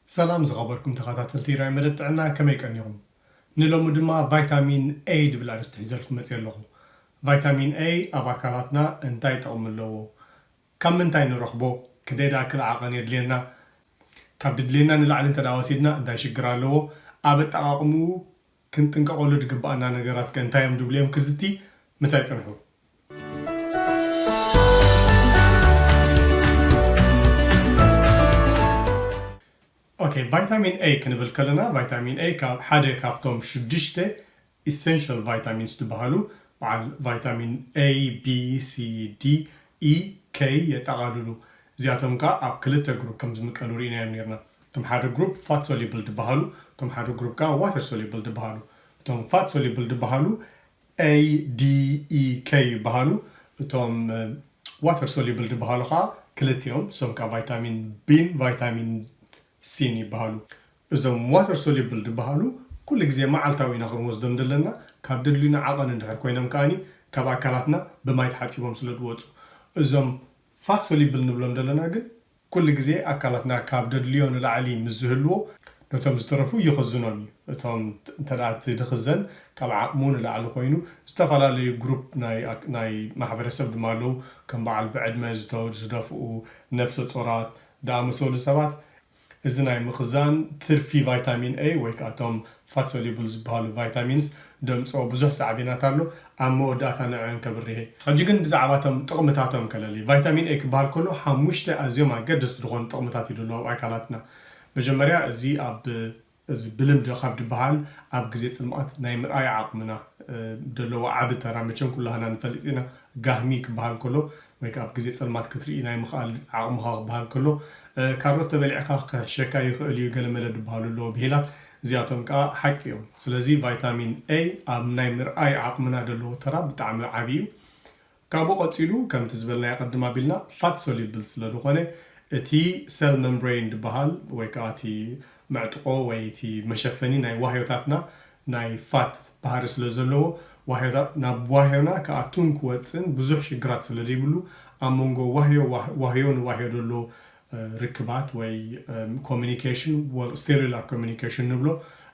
ሰላም ዝኸበርኩም ተኸታተልቲ ራይ መደብ ጥዕና፣ ከመይ ቀኒኹም? ንሎሚ ድማ ቫይታሚን ኤ ድብል ኣርእስቲ ሒዘልኩም መፅየ ኣለኹ። ቫይታሚን ኤ ኣብ ኣካላትና እንታይ ጥቕሚ ኣለዎ? ካብ ምንታይ ንረኽቦ? ክንደይ ደኣክል ዓቐን የድልየና? ካብ ድድልየና ንላዕሊ እንተ ደኣ ወሲድና እንታይ ሽግር ኣለዎ? ኣብ ኣጠቓቕምኡ ክንጥንቀቐሉ ድግብኣና ነገራት ከ እንታይ እዮም ድብሉ እዮም ክዝቲ ምሳይ ጽንሑ። ኦኬ፣ ቫይታሚን ኤ ክንብል ከለና ቫይታሚን ኤ ካብ ሓደ ካብቶም ሽዱሽተ ኢሰንሻል ቫይታሚንስ ዝበሃሉ በዓል ቫይታሚን ኤ፣ ቢ፣ ሲ፣ ዲ፣ ኢ፣ ኬ የጠቓልሉ። እዚኣቶም ከኣ ኣብ ክልተ ግሩፕ ከም ዝምቀሉ ርኢናዮም ነርና። እቶም ሓደ ግሩፕ ፋት ሶሊብል ዝበሃሉ፣ እቶም ሓደ ግሩፕ ከኣ ዋተር ሶሊብል ዝበሃሉ። እቶም ፋት ሶሊብል ዝበሃሉ ኤ፣ ዲ፣ ኢ፣ ኬ ይበሃሉ። እቶም ዋተር ሶሊብል ዝበሃሉ ከኣ ክልቲኦም፣ እሶም ከኣ ቫይታሚን ቢን ቫይታሚን ሲን ይበሃሉ። እዞም ዋተር ሶሊብል ዝበሃሉ ኩሉ ግዜ መዓልታዊ ኢና ክንወስዶም ዘለና። ካብ ደድልዩና ዓቐን እንድሕር ኮይኖም ከኣኒ ካብ ኣካላትና ብማይ ተሓጺቦም ስለ ዝወጹ። እዞም ፋት ሶሊብል ንብሎም ዘለና ግን ኩሉ ግዜ ኣካላትና ካብ ደድልዮ ንላዕሊ ምስ ዝህልዎ ነቶም ዝተረፉ ይኽዝኖም እዩ። እቶም እንተ ደኣ እቲ ድኽዘን ካብ ዓቕሙ ንላዕሊ ኮይኑ፣ ዝተፈላለዩ ግሩፕ ናይ ኣክ-፣ ናይ ማሕበረሰብ ድማ ኣለዉ። ከም በዓል ብዕድመ ዝተወ-፣ ዝደፍኡ፣ ነብሰ ጾራት፣ ዝኣመሰሉ ሰባት እዚ ናይ ምኽዛን ትርፊ ቫይታሚን ኤ ወይ ከኣ እቶም ፋት ሶሉብል ዝበሃሉ ቫይታሚንስ ደምጽኦ ብዙሕ ሳዕቤናት ኣሎ። ኣብ መወዳእታ ንዕን ከብርህ። ሕጂ ግን ብዛዕባ እቶም ጥቕምታቶም ከለሊ። ቫይታሚን ኤ ክበሃል ከሎ ሓሙሽተ ኣዝዮም ኣገደስቲ ዝኾኑ ጥቕምታት እዩ ዘለዎ ኣብ ኣካላትና። መጀመርያ እዚ ኣብ፣ እዚ ብልምዲ ካብ ዝበሃል ኣብ ግዜ ጽልማት ናይ ምርኣይ ዓቕምና፣ እ፣ ዘለዎ ዓቢ ተራ መቸም ኩላህና ንፈልጥ ኢና። ጋህሚ ክበሃል ከሎ ወይ ከኣ ኣብ ግዜ ጸልማት ክትርኢ ናይ ምኽኣል ዓቕምኻ ክበሃል ከሎ፣ እ፣ ካሮት ተበሊዕካ ክሕሸካ ይኽእል እዩ፣ ገለመለ ዝበሃሉ ኣለዉ ብሂላት፣ እዚኣቶም ከኣ ሓቂ እዮም። ስለዚ ቫይታሚን ኤ ኣብ ናይ ምርኣይ ዓቕምና ዘለዎ ተራ ብጣዕሚ ዓቢ እዩ። ካብኡ ቀጺሉ ከምቲ ዝበልናዮ ቅድም ኣቢልና ፋት ሶሉብል ስለ ዝኾነ እቲ ሰል መምብሬን ዝበሃል ወይ ከኣ እቲ መዕጥቆ ወይ እቲ መሸፈኒ ናይ ዋህዮታትና ናይ ፋት ባህሪ ስለ ዘለዎ ዋህዮታት ናብ ዋህዮና ክኣቱን ክወጽእን ብዙሕ ሽግራት ስለ ዘይብሉ ኣብ መንጎ ዋህዮ ዋህ-፣ ዋህዮ ንዋህዮ ዘሎ እ፣ ርክባት ወይ፣ እም፣ ኮሚኒኬሽን፣ ወ-፣ ሴሉላር ኮሚኒኬሽን ንብሎ፣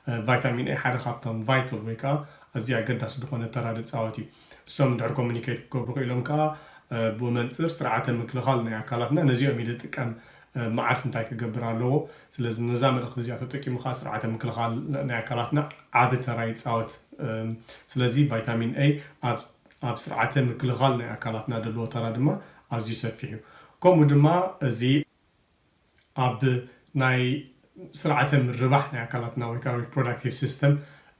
እ፣ ቫይታሚን ኤ ሓደ ካብቶም ቫይታል ወይ ከኣ ኣዝዩ ኣገዳሲ ዝኾነ ተራ ዝጻወት እዩ። እሶም እንድሕር ኮሚኒኬት ክገብሩ ክኢሎም ከኣ፣ እ፣ ብመንጽር ስርዓተ ምክልኻል ናይ ኣካላትና ነዚኦም እዩ ዝጥቀም፣ እ፣ መዓስ እንታይ ክገብር ኣለዎ። ስለዚ ነዛ መልእኽቲ እዚኣ ተጠቂሙ ከኣ ስርዓተ ምክልኻል ናይ ኣካላትና ዓቢ ተራ ይጻወት። እም፣ ስለዚ ቫይታሚን ኤ ኣብ፣ ኣብ ስርዓተ ምክልኻል ናይ ኣካላትና ዘለዎ ተራ ድማ ኣዝዩ ሰፊሕ እዩ። ከምኡ ድማ እዚ ኣብ ናይ ስርዓተ ምርባሕ ናይ ኣካላትና ወይ ከዓ ሪፕሮዳክቲቭ ሲስተም፣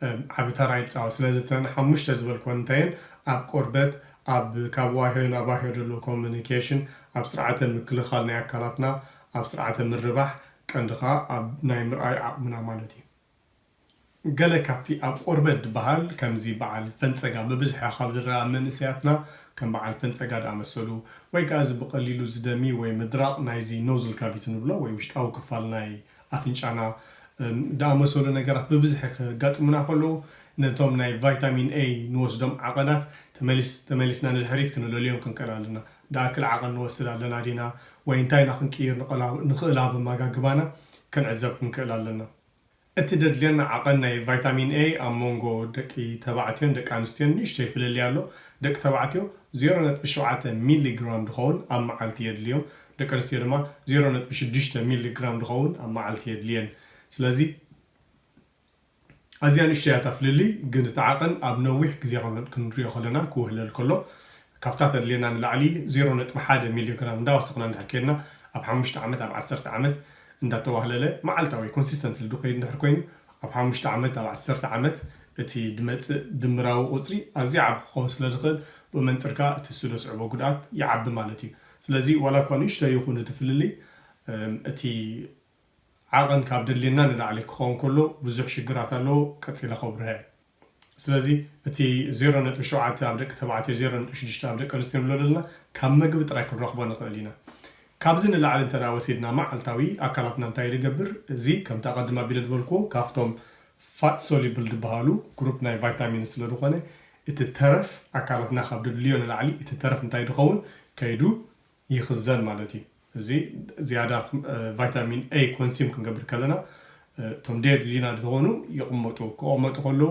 እም፣ ዓቢ ተራ ይጻወት። ስለዚ እተን ሓሙሽተ ዝበልክወን እንታይ እየን? ኣብ ቆርበት፣ ኣብ ካብ ዋህዮ ናብ ዋህዮ ዘሎ ኮሚኒኬሽን፣ ኣብ ስርዓተ ምክልኻል ናይ ኣካላትና፣ ኣብ ስርዓተ ምርባሕ፣ ቀንዲ ኸኣ ኣብ ናይ ምርኣይ ዓቕምና ማለት እዩ። ገለ ካብቲ ኣብ ቆርበት ዝበሃል ከምዚ በዓል ፈንጸጋ ብብዝሒ ካብ ዝረኣ ኣብ መንእሰያትና ከም በዓል ፈንጸጋ ዝኣመሰሉ ወይ ከኣ እዚ ብቐሊሉ ዝደሚ ወይ ምድራቕ ናይዚ ኖዝል ካቪቲ ንብሎ ወይ ውሽጣዊ ክፋል ናይ ኣፍንጫና፣ እም፣ ዝኣመሰሉ ነገራት ብብዝሒ ከጋጥሙና ከለዉ ነቶም ናይ ቫይታሚን ኤ ንወስዶም ዓቐናት ተመሊስ-፣ ተመሊስና ንድሕሪት ክንለልዮም ክንክእል ኣለና። ደኣክል ዓቐን ንወስድ ኣለና ዲና ወይ እንታይ ኢና ክንቅይር ንቐላ-፣ ንኽእል ኣብ ኣመጋግባና ክንዕዘብ ክንክእል ኣለና። እቲ ደድልየና ዓቐን ናይ ቫይታሚን ኤ ኣብ መንጎ ደቂ ተባዕትዮን ደቂ ኣንስትዮን ንእሽተይ ፍልልይ ኣሎ። ደቂ ተባዕትዮ ዜሮ ነጥቢ ሸውዓተ ሚሊ ግራም ዝኸውን ኣብ መዓልቲ የድልዮም። ደቂ ኣንስትዮ ድማ ዜሮ ነጥቢ ሽዱሽተ ሚሊ ግራም ዝኸውን ኣብ መዓልቲ የድልየን። ስለዚ ኣዝያ ንእሽቶ እያ እታ ፍልልይ፣ ግን እቲ ዓቐን ኣብ ነዊሕ ግዜ ከን-፣ ክንሪኦ ከለና ክውህለል ከሎ ካብታ ተድልየና ንላዕሊ ዜሮ ነጥቢ ሓደ ሚሊ ግራም እንዳወሰኽና እንድሕር ከይድና ኣብ ሓሙሽተ ዓመት፣ ኣብ ዓሰርተ ዓመት እንዳተዋህለለ መዓልታዊ ኮንሲስተንትሊ ዝኸይድ እንድሕር ኮይኑ ኣብ ሓሙሽተ ዓመት፣ ኣብ ዓሰርተ ዓመት እቲ ዝመጽእ ድምራዊ ቁጽሪ ኣዝዩ ዓቢ ክኸውን ስለ ዝኽእል ብኡ መንጽር ከኣ እቲ ስዶ ስዕቦ ጉድኣት ይዓቢ ማለት እዩ። ስለዚ ዋላ እኳ ንእሽቶ ይኹን እቲ ፍልልይ፣ እም፣ እቲ ዓቐን ካብ ደድልየና ንላዕሊ ክኸውን ከሎ ብዙሕ ሽግራት ኣለዎ፣ ቀጺለ ከብርሀ። ስለዚ እቲ ዜሮ ነጥቢ ሸውዓተ ኣብ ደቂ ተባዕትዮ፣ ዜሮ ነጥቢ ሽዱሽተ ኣብ ደቂ ኣንስትዮ ንብሎ ዘለና ካብ መግቢ ጥራይ ክንረኽቦ ንኽእል ኢና። ካብዚ ንላዕሊ እንተ ደኣ ወሲድና መዓልታዊ ኣካላትና እንታይ እዩ ዝገብር? እዚ ከምቲ ኣቐድም ኣቢለ ዝበልክዎ ካብቶም ፋት ሶሉብል ዝበሃሉ ግሩፕ ናይ ቫይታሚን ስለ ዝኾነ እቲ ተረፍ ኣካላትና ካብ ደድልዮ ንላዕሊ እቲ ተረፍ እንታይ ዝኸውን ከይዱ ይኽዘን ማለት እዩ። እዚ ዝያዳ ቫይታሚን ኤ ኮንሲም ክንገብር ከለና እቶም ደየድልዩና ዝኾኑ ይቕመጡ። ክቐመጡ ከለዉ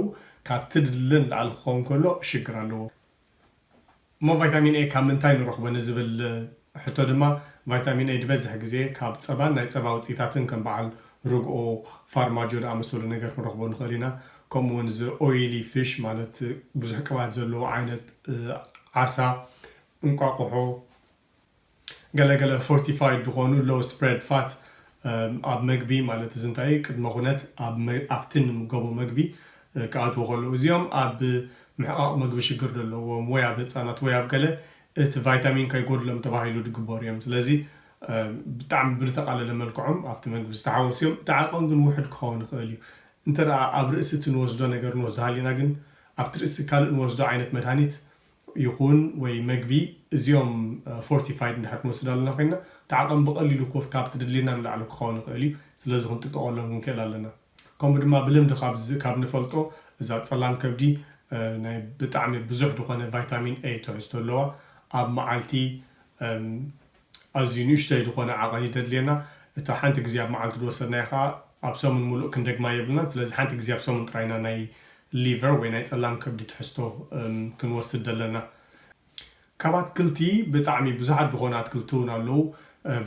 ካብቲ ድልን ላዕሊ ክኸውን ከሎ ሽግር ኣለዎ። እሞ ቫይታሚን ኤ ካብ ምንታይ ንረኽቦ ንዝብል ሕቶ ድማ፣ ቫይታሚን ኤ ዝበዝሕ ግዜ ካብ ፀባን ናይ ፀባ ውፅኢታትን ከም በዓል ርግኦ፣ ፋርማጆ ዝኣመሰሉ ነገር ክንረኽቦ ንኽእል ኢና። ከምኡ እውን እዚ ኦይሊ ፊሽ ማለት ብዙሕ ቅብኣት ዘለዎ ዓይነት ዓሳ፣ እንቋቑሖ፣ ገለገለ ፎርቲፋይድ ዝኾኑ ሎው ስፕሬድ ፋት ኣብ መግቢ ማለት እዚ እንታይ ቅድመ ኩነት ኣብቲ ንምገቦ መግቢ ክኣትዎ ከለዉ እዚኦም ኣብ ምሕቃቕ መግቢ ሽግር ዘለዎም ወይ ኣብ ህፃናት ወይ ኣብ ገለ እቲ ቫይታሚን ከይጎድሎም ተባሂሉ ዝግበሩ እዮም። ስለዚ ብጣዕሚ ብዝተቃለለ መልክዖም ኣብቲ መግቢ ዝተሓወሱ እዮም። እቲ ዓቐን ግን ውሕድ ክኸውን ይኽእል እዩ። እንተ ኣብ ርእሲ እቲ ንወስዶ ነገር ንወስዶ ሃሊና ግን ኣብቲ ርእሲ ካልእ ንወስዶ ዓይነት መድሃኒት ይኹን ወይ መግቢ እዚኦም ፎርቲፋይድ እንድሕር ንወስድ ኣለና ኮይና እቲ ዓቐን ብቐሊሉ ኮፍ ካብቲ ድሌና ንላዕሊ ክኸውን ይኽእል እዩ። ስለዚ ክንጥቀቐሎም ክንክእል ኣለና። ከምኡ ድማ ብልምዲ ካብ ንፈልጦ እዛ ፀላም ከብዲ ናይ ብጣዕሚ ብዙሕ ዝኾነ ቫይታሚን ኤ ትሕዝቶ ኣለዋ። ኣብ መዓልቲ ኣዝዩ ንእሽተይ ዝኾነ ዓቐን እዩ ደድልየና። እታ ሓንቲ ግዜ ኣብ መዓልቲ ዝወሰድናዮ ከዓ ኣብ ሰሙን ሙሉእ ክንደግማ የብልናን። ስለዚ ሓንቲ ግዜ ኣብ ሰሙን ጥራይና ናይ ሊቨር ወይ ናይ ፀላም ከብዲ ትሕዝቶ ክንወስድ ዘለና። ካብ ኣትክልቲ ብጣዕሚ ብዙሓት ዝኾኑ ኣትክልቲ እውን ኣለዉ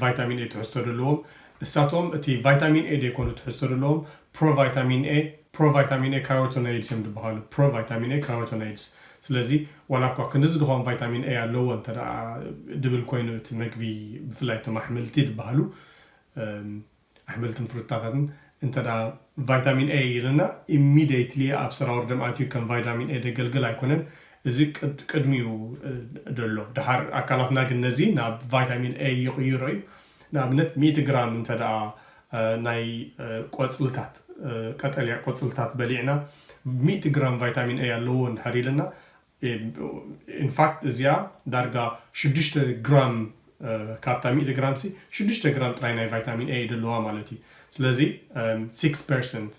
ቫይታሚን ኤ ትሕዝቶ ዘለዎም። እሳቶም እቲ ቫይታሚን ኤ ዘይኮኑ ትሕዝቶ ዘለዎም ፕሮቫይታሚን ኤ፣ ፕሮቫይታሚን ኤ ካሮቶኖይድስ እዮም ዝበሃሉ። ፕሮቫይታሚን ኤ ካሮቶኖይድስ። ስለዚ ዋላ እኳ ክንድዚ ዝኾን ቫይታሚን ኤ ኣለዎ እንተ ድብል ኮይኑ እቲ መግቢ ብፍላይ እቶም ኣሕምልቲ ዝበሃሉ ኣሕምልትን ፍሩታታትን እንተ ቫይታሚን ኤ ኢልና ኢሚዲየትሊ ኣብ ሰራውር ደም ኣትዩ ከም ቫይታሚን ኤ ደገልግል ኣይኮነን። እዚ ቅድሚኡ ደሎ ድሓር ኣካላትና ግን ነዚ ናብ ቫይታሚን ኤ ይቕይሮ እዩ። ንኣብነት ሚእቲ ግራም እንተ ናይ ቆፅልታት ቀጠልያ ቆፅልታት በሊዕና ሚእቲ ግራም ቫይታሚን ኤ ኣለዎ እንድሕር ኢልና ኢንፋክት እዚኣ ዳርጋ ሽዱሽተ ግራም ካብታ ሚእቲ ግራም ሲ ሽዱሽተ ግራም ጥራይ ናይ ቫይታሚን ኤ ደለዋ ማለት እዩ። ስለዚ ሲክስ ፐርሰንት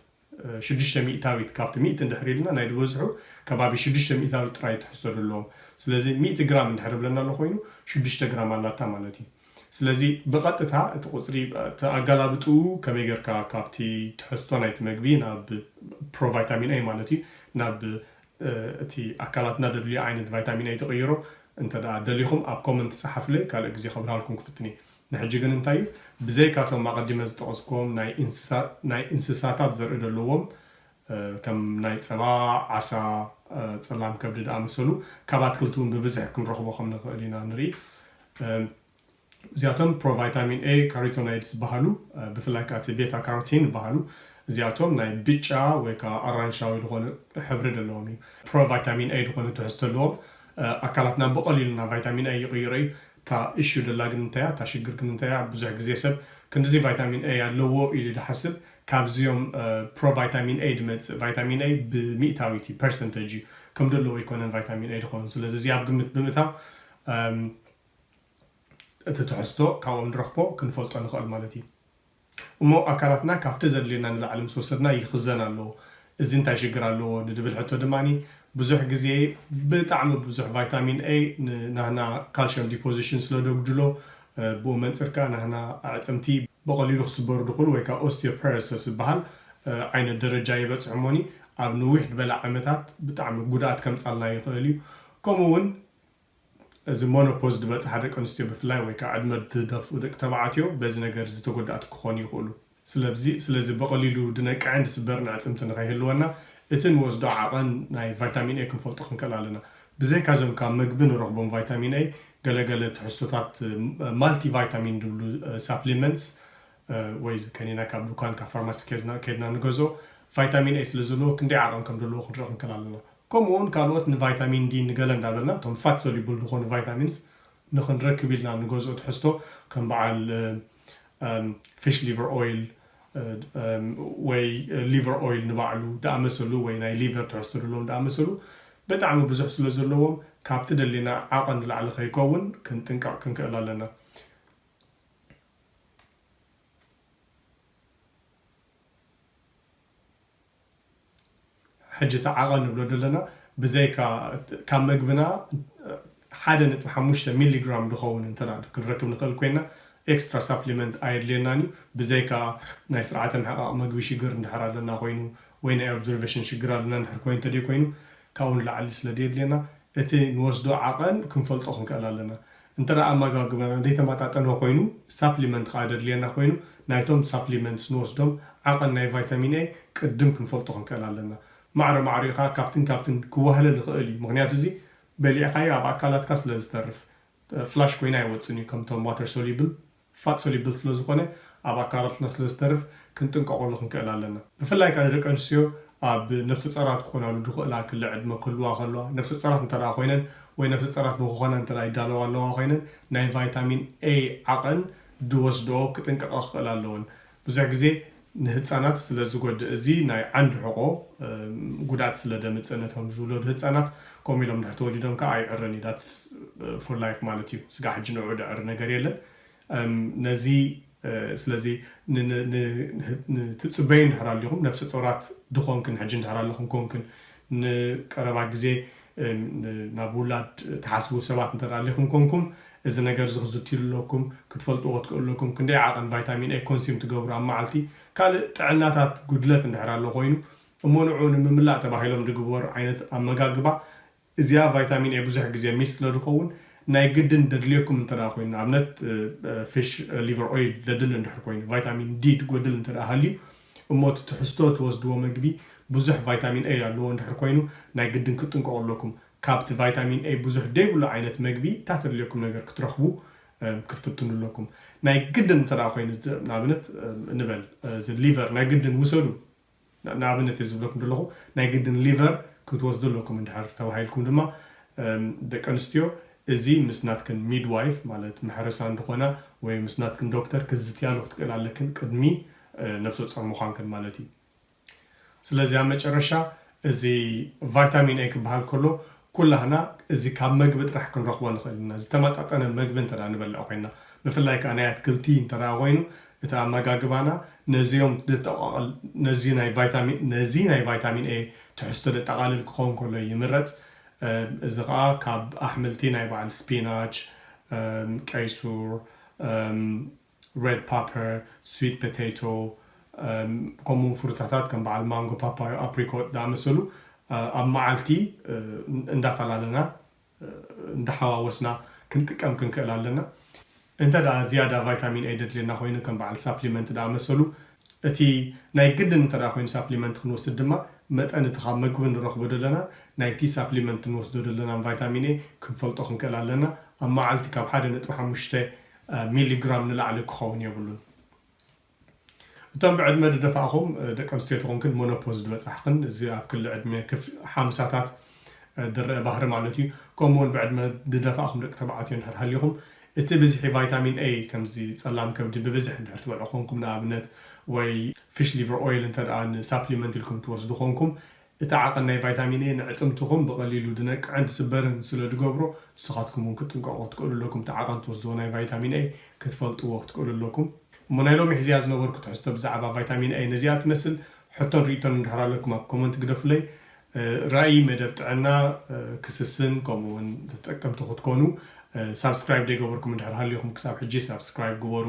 ሽዱሽተ ሚእታዊት ካብቲ ሚእቲ እንድሕር ኢልና ናይ ዝበዝሑ ከባቢ ሽዱሽተ ሚእታዊት ጥራይ ትሕዝቶ ደለዎም። ስለዚ ሚእቲ ግራም እንድሕር ብለና ኣሎ ኮይኑ ሽዱሽተ ግራም ኣላታ ማለት እዩ። ስለዚ ብቐጥታ እቲ ቁፅሪ ኣጋላብጡ ከመይ ጌርካ ካብቲ ትሕዝቶ ናይቲ መግቢ ናብ ፕሮቫይታሚን ኤ ማለት እዩ ናብ እቲ ኣካላትና ደድልዮ ዓይነት ቫይታሚን ኤ ትቕይሮ እንተ ደኣ ደሊኹም ኣብ ኮመንት ጸሓፉለይ፣ ካልእ ግዜ ከብርሃልኩም ክፍትን እየ። ንሕጂ ግን እንታይ እዩ፣ ብዘይካቶም ኣቐዲመ ዝጠቐስክዎም ናይ እንስሳታት ዘርኢ ደለዎም ከም ናይ ጸባ፣ ዓሳ፣ ጸላም ከብዲ ዝኣመሰሉ ካብ ኣትክልቲ እውን ብብዝሒ ክንረኽቦ ከም ንኽእል ኢና ንርኢ። እዚኣቶም ፕሮቫይታሚን ኤ ካሮቲኖይድስ ዝበሃሉ፣ ብፍላይ ከኣ እቲ ቤታ ካሮቲን ዝበሃሉ፣ እዚኣቶም ናይ ብጫ ወይ ከኣ ኣራንሻዊ ዝኾነ ሕብሪ ዘለዎም እዩ። ፕሮቫይታሚን ኤ ዝኾነ ትሕዝቶ ኣለዎም። ኣካላትና ብቐሊሉ ናብ ቫይታሚን ኤ ይቕይሮ እዩ። እታ እሹ ደላ ግን እንታይ እያ? እታ ሽግር ግን እንታይ እያ? ብዙሕ ግዜ ሰብ ክንድዚ ቫይታሚን ኤ ኣለዎ ኢሉ ዝሓስብ ካብዚኦም ፕሮቫይታሚን ኤ ዝመጽእ ቫይታሚን ኤ ብሚእታዊት እዩ፣ ፐርሰንተጅ እዩ። ከም ዘለዎ ኣይኮነን ቫይታሚን ኤ ዝኾኑ። ስለዚ እዚ ኣብ ግምት ብምእታው እቲ ትሕዝቶ ካብኦም ንረኽቦ ክንፈልጦ ንኽእል ማለት እዩ። እሞ ኣካላትና ካብቲ ዘድልየና ንላዕሊ ምስ ወሰድና ይኽዘን ኣለዎ። እዚ እንታይ ሽግር ኣለዎ ንድብል ሕቶ ድማ ብዙሕ ግዜ ብጣዕሚ ብዙሕ ቫይታሚን ኤ ንናህና ካልሽየም ዲፖዚሽን ስለ ደጉድሎ ብኡ መንፅር ከዓ ናህና ኣዕፅምቲ ብቐሊሉ ክስበሩ ድኽእሉ ወይ ከዓ ኦስቲዮፐሮሲስ ዝበሃል ዓይነት ደረጃ ይበፅሑ እሞኒ ኣብ ንዊሕ ዝበለ ዓመታት ብጣዕሚ ጉድኣት ከምፃልና ይኽእል እዩ። ከምኡ እውን እዚ ሞኖፖዝ ዝበፅሓ ደቂ ኣንስትዮ ብፍላይ ወይ ከዓ ዕድመ ዝደፍኡ ደቂ ተባዕትዮ በዚ ነገር እዚ ተጎዳእቲ ክኾኑ ይኽእሉ። ስለዚ ስለዚ ብቐሊሉ ድነቅዕን ድስበርን ኣዕፅምቲ ንኸይህልወና እቲ ንወስዶ ዓቐን ናይ ቫይታሚን ኤ ክንፈልጦ ክንክእል ኣለና። ብዘይካ እዞም ካብ መግቢ ንረኽቦም ቫይታሚን ኤ ገለገለ ትሕዝቶታት ማልቲ ቫይታሚን ድብሉ ሳፕሊመንትስ ወይ ከኒና ካብ ዱኳን ካብ ፋርማሲ ከድና ንገዝኦ ቫይታሚን ኤ ስለ ዘለዎ ክንደይ ዓቐን ከም ዘለዎ ክንርኢ ክንክእል ኣለና። ከምኡ እውን ካልኦት ንቫይታሚን ዲ ንገለ እንዳበልና እቶም ፋት ሶሉብል ዝኾኑ ቫይታሚንስ ንኽንረክብ ኢልና ንገዝኦ ትሕዝቶ ከም በዓል ፊሽ ሊቨር ኦይል ወይ ሊቨር ኦይል ንባዕሉ ደኣመሰሉ ወይ ናይ ሊቨር ትሕዝቶ ዘለዎም ደኣመሰሉ ብጣዕሚ ብዙሕ ስለ ዘለዎም ካብቲ ደሊና ዓቐን ንላዕሊ ከይከውን ክንጥንቀቕ ክንክእል ኣለና። ሕጂ እቲ ዓቐን ንብሎ ዘለና ብዘይካ ካብ መግብና ሓደ ነጥቢ ሓሙሽተ ሚሊግራም ዝኸውን እንተ ክንረክብ ንኽእል ኮይና ኤክስትራ ሳፕሊመንት ኣየድልየናን እዩ። ብዘይካ ናይ ስርዓተ ምሕቃቕ መግቢ ሽግር እንድሕር ኣለና ኮይኑ ወይ ናይ ኦብዘርቬሽን ሽግር ኣለና እንድሕር ኮይኑ እንተደይ ኮይኑ ካብኡ ንላዕሊ ስለ ደየድልየና እቲ ንወስዶ ዓቐን ክንፈልጦ ክንክእል ኣለና። እንተ ደኣ ኣመጋግባና ዘይተመጣጠነ ኮይኑ ሳፕሊመንት ከዓ ደድልየና ኮይኑ ናይቶም ሳፕሊመንትስ ንወስዶም ዓቐን ናይ ቫይታሚን ኤ ቅድም ክንፈልጦ ክንክእል ኣለና። ማዕረ ማዕሪኡ ከዓ ካብትን ካብትን ክዋህለል ይኽእል እዩ። ምክንያቱ እዚ በሊዕካዮ ኣብ ኣካላትካ ስለ ዝተርፍ ፍላሽ ኮይኑ ኣይወፅን እዩ። ከምቶም ዋተር ሶሊብል ፋት ሶሊብል ስለ ዝኾነ ኣብ ኣካላትና ስለ ዝተርፍ ክንጥንቀቐሉ ክንክእል ኣለና። ብፍላይ ከዓ ንደቂ ኣንስትዮ ኣብ ነብሰ ጸራት ክኾናሉ ዝኽእላ ክለ ዕድመ ክህልዋ ከለዋ ነብሰ ጸራት እንተ ኮይነን ወይ ነብሰ ጸራት ንክኾና እንተ ይዳለዋ ኣለዋ ኮይነን ናይ ቫይታሚን ኤ ዓቐን ዝወስድኦ ክጥንቀቓ ክኽእል ኣለወን። ብዙሕ ግዜ ንህፃናት ስለ ዝጎድእ እዚ ናይ ዓንዲ ሕቆ ጉድኣት ስለ ደምፅእ ነቶም ዝውለዱ ህፃናት ከምኡ ኢሎም ድሕር ተወሊዶም ከዓ ኣይዕርን እዩ። ዳትስ ፎር ላይፍ ማለት እዩ። ስጋ ሕጂ ንዑ ድዕር ነገር የለን። ነዚ ስለዚ ትፅበዩ እንድሕር ኣሊኹም ነብሰ ፆራት ድኾንክን ሕጂ እንድሕር ኣለኹም ኮንክን ንቀረባ ግዜ ናብ ውላድ ትሓስቡ ሰባት እንተ ኣሊኹም ኮንኩም እዚ ነገር እዚ ክዝትሉ ኣለኩም ክትፈልጥዎ ክትክእሉ ኣለኩም ክንደይ ዓቐን ቫይታሚን ኤ ኮንሲም ትገብሩ ኣብ መዓልቲ ካልእ ጥዕናታት ጉድለት እንድሕር ኣሎ ኮይኑ እሞ ንዑ ንምምላእ ተባሂሎም ዝግበሩ ዓይነት ኣመጋግባ እዚኣ ቫይታሚን ኤ ብዙሕ ግዜ ሚስ ስለ ዝኸውን ናይ ግድን ደድልየኩም እንተ ኮይኑ ንኣብነት ፊሽ ሊቨር ኦይል ደድል እንድሕር ኮይኑ ቫይታሚን ዲ ትጎድል እንተ ሃልዩ እሞ እቲ ትሕዝቶ ትወስድዎ መግቢ ብዙሕ ቫይታሚን ኤ ኣለዎ እንድሕር ኮይኑ ናይ ግድን ክትጥንቀቑ ኣለኩም ካብቲ ቫይታሚን ኤ ብዙሕ ደይብሉ ዓይነት መግቢ እታ ተድልየኩም ነገር ክትረኽቡ ክትፍትኑ ኣለኩም ናይ ግድን እንተ ኮይኑ ንኣብነት ንበል እዚ ሊቨር ናይ ግድን ውሰዱ ንኣብነት እየ ዝብለኩም ዘለኹ ናይ ግድን ሊቨር ክትወስዱ ኣለኩም እንድሕር ተባሂልኩም ድማ ደቂ ኣንስትዮ እዚ ምስ ናትክን ሚድዋይፍ ማለት መሕረሳ እንድኾና ወይ ምስ ናትክን ዶክተር ክትዝትያሉ ክትክእል ኣለክን ቅድሚ ነብሰ ጾር ምዃንክን ማለት እዩ ስለዚ ኣብ መጨረሻ እዚ ቫይታሚን ኤ ክበሃል ከሎ ኩላህና እዚ ካብ መግቢ ጥራሕ ክንረኽቦ ንኽእል ኢና ዝተመጣጠነ መግቢ እንተ ንበልዕ ኮይና ብፍላይ ከዓ ናይ ኣትክልቲ እንተ ኮይኑ እቲ ኣመጋግባና ነዚኦም ድጠቃቐል ነዚ ናይ ቫይታሚን ነዚ ናይ ቫይታሚን ኤ ትሕዝቶ ደጠቃልል ክኸውን ከሎ ይምረፅ እዚ ከዓ ካብ ኣሕምልቲ ናይ በዓል ስፒናች ቀይሱር ሬድ ፓፐር ስዊት ፖቴቶ ከምኡ ፍሩታታት ከም በዓል ማንጎ ፓፓዮ ኣፕሪኮት ዝኣመሰሉ ኣብ መዓልቲ እንዳፈላለና እንዳሓዋወስና ክንጥቀም ክንክእል ኣለና እንተ ደኣ ዝያዳ ቫይታሚን ኤ ደድልየና ኮይኑ ከም በዓል ሳፕሊመንት ዝኣመሰሉ እቲ ናይ ግድን እንተ ኮይኑ ሳፕሊመንት ክንወስድ ድማ መጠን እቲ ካብ መግቢ ንረኽቦ ዘለና ናይቲ ሳፕሊመንት ንወስዶ ዘለና ቫይታሚን ኤ ክንፈልጦ ክንክእል ኣለና ኣብ መዓልቲ ካብ ሓደ ነጥቢ ሓሙሽተ ሚሊግራም ንላዕሊ ክኸውን የብሉን እቶም ብዕድመ ዝደፋእኹም ደቂ ኣንስትዮ ተኾንክን ሞኖፖዝ ዝበፃሕክን እዚ ኣብ ክሊ ዕድመ ሓምሳታት ዝረአ ባህሪ ማለት እዩ ከምኡውን ብዕድመ ዝደፋእኹም ደቂ ተባዕትዮ እንድሕር ሃሊኹም እቲ ብዝሒ ቫይታሚን ኤ ከምዚ ፀላም ከብዲ ብብዝሒ እንድሕር ትበልዑ ኮንኩም ንኣብነት ወይ ፊሽ ሊቨር ኦይል እንተ ንሳፕሊመንት ኢልኩም ትወስዱ ኮንኩም እቲ ዓቐን ናይ ቫይታሚን ኤ ንዕፅምትኹም ብቐሊሉ ድነቅዕን ድስበርን ስለ ድገብሮ ንስኻትኩም እውን ክትጥንቀቑ ክትክእሉ ኣለኩም እቲ ዓቐን ትወስድዎ ናይ ቫይታሚን ኤ ክትፈልጥዎ ክትክእሉ ኣለኩም እሞ ናይ ሎሚ ሕዝያ ዝነበርኩ ትሕዝቶ ብዛዕባ ቫይታሚን ኤ ነዚኣ ትመስል ሕቶን ርእቶን እንድሕር ኣለኩም ኣብ ኮመንት ግደፉለይ ራእይ መደብ ጥዕና ክስስን ከምኡውን ተጠቀምቲ ክትኮኑ ሳብስክራይብ ደይገበርኩም እንድሕር ሃልዩኹም ክሳብ ሕጂ ሳብስክራይብ ግበሩ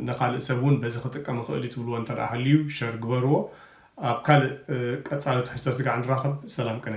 ንካልእ ሰብ እውን በዚ ክጥቀም ይኽእል እዩ ትብልዎ እንተ ሃልዩ ሸር ግበርዎ ኣብ ካልእ ቀፃሊ ትሕዝቶ ስጋዕ ንራኸብ ሰላም ቅነ